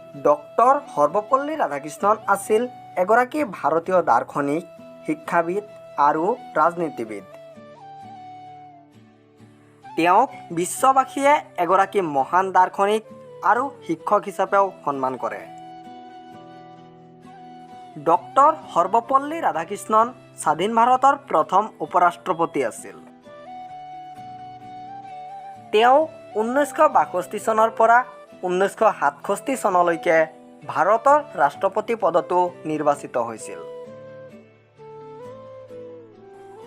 Doctor Sarvepalli Radhakrishnan আছিল এগৰাকী ভাৰতীয় দাৰ্শনিক, শিক্ষাবিদ আৰু ৰাজনীতিবিদ। তেওঁক বিশ্ববাসীয়ে এগৰাকী মহান দাৰ্শনিক আৰু শিক্ষক হিচাপেও সন্মান কৰে। ডক্টৰ সৰ্বপল্লী ৰাধাকৃষ্ণন স্বাধীন ভাৰতৰ প্ৰথম উপৰাষ্ট্ৰপতি আছিল। তেওঁ 1962 চনৰ পৰা 1967 চনলৈকে ভাৰতৰ ৰাষ্ট্ৰপতি পদতো নিৰ্বাচিত হৈছিল।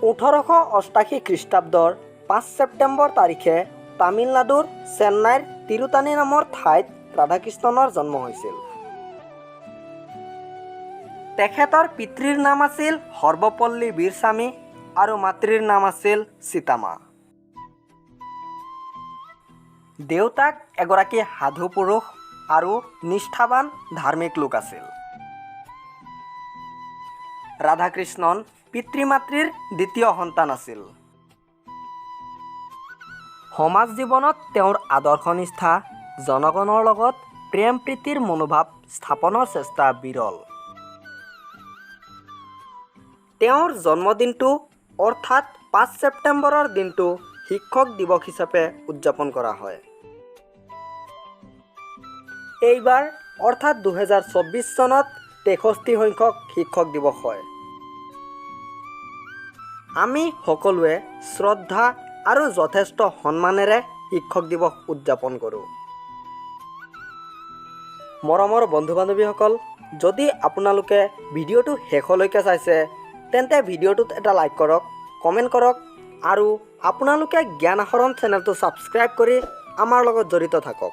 1888 খ্ৰীষ্টাব্দৰ 5 ছেপ্টেম্বৰ তাৰিখে তামিলনাডুৰ চেন্নাইৰ তিৰুতানী নামৰ ঠাইত ৰাধাকৃষ্ণনৰ জন্ম হৈছিল। তেখেতৰ পিতৃৰ নাম আছিল সৰ্বপল্লী বীৰস্বামী আৰু মাতৃৰ নাম আছিল সীতামা। দেউতাক এগৰাকী সাধু পুৰুষ আৰু নিষ্ঠাবান ধাৰ্মিক লোক আছিল। ৰাধাকৃষ্ণন পিতৃ মাতৃৰ দ্বিতীয় সন্তান আছিল। সমাজ জীৱনত তেওঁৰ আদৰ্শ নিষ্ঠা, জনগণৰ লগত প্ৰেম প্ৰীতিৰ মনোভাৱ স্থাপনৰ চেষ্টা বিৰল। তেওঁৰ জন্মদিনটো অৰ্থাৎ 5 ছেপ্টেম্বৰৰ দিনটো শিক্ষক দিৱস হিচাপে উদযাপন কৰা হয়। এইবাৰ অৰ্থাৎ 2024 চনত 63 সংখ্যক শিক্ষক দিৱস হয়। আমি সকলোৱে শ্ৰদ্ধা আৰু যথেষ্ট সন্মানেৰে শিক্ষক দিৱস উদযাপন কৰোঁ। মৰমৰ বন্ধু বান্ধৱীসকল, যদি আপোনালোকে ভিডিঅ'টো শেষলৈকে চাইছে তেন্তে ভিডিঅ'টোত এটা লাইক কৰক, কমেণ্ট কৰক আৰু আপোনালোকে জ্ঞান আহৰণ চেনেলটো ছাবস্ক্ৰাইব কৰি আমাৰ লগত জড়িত থাকক।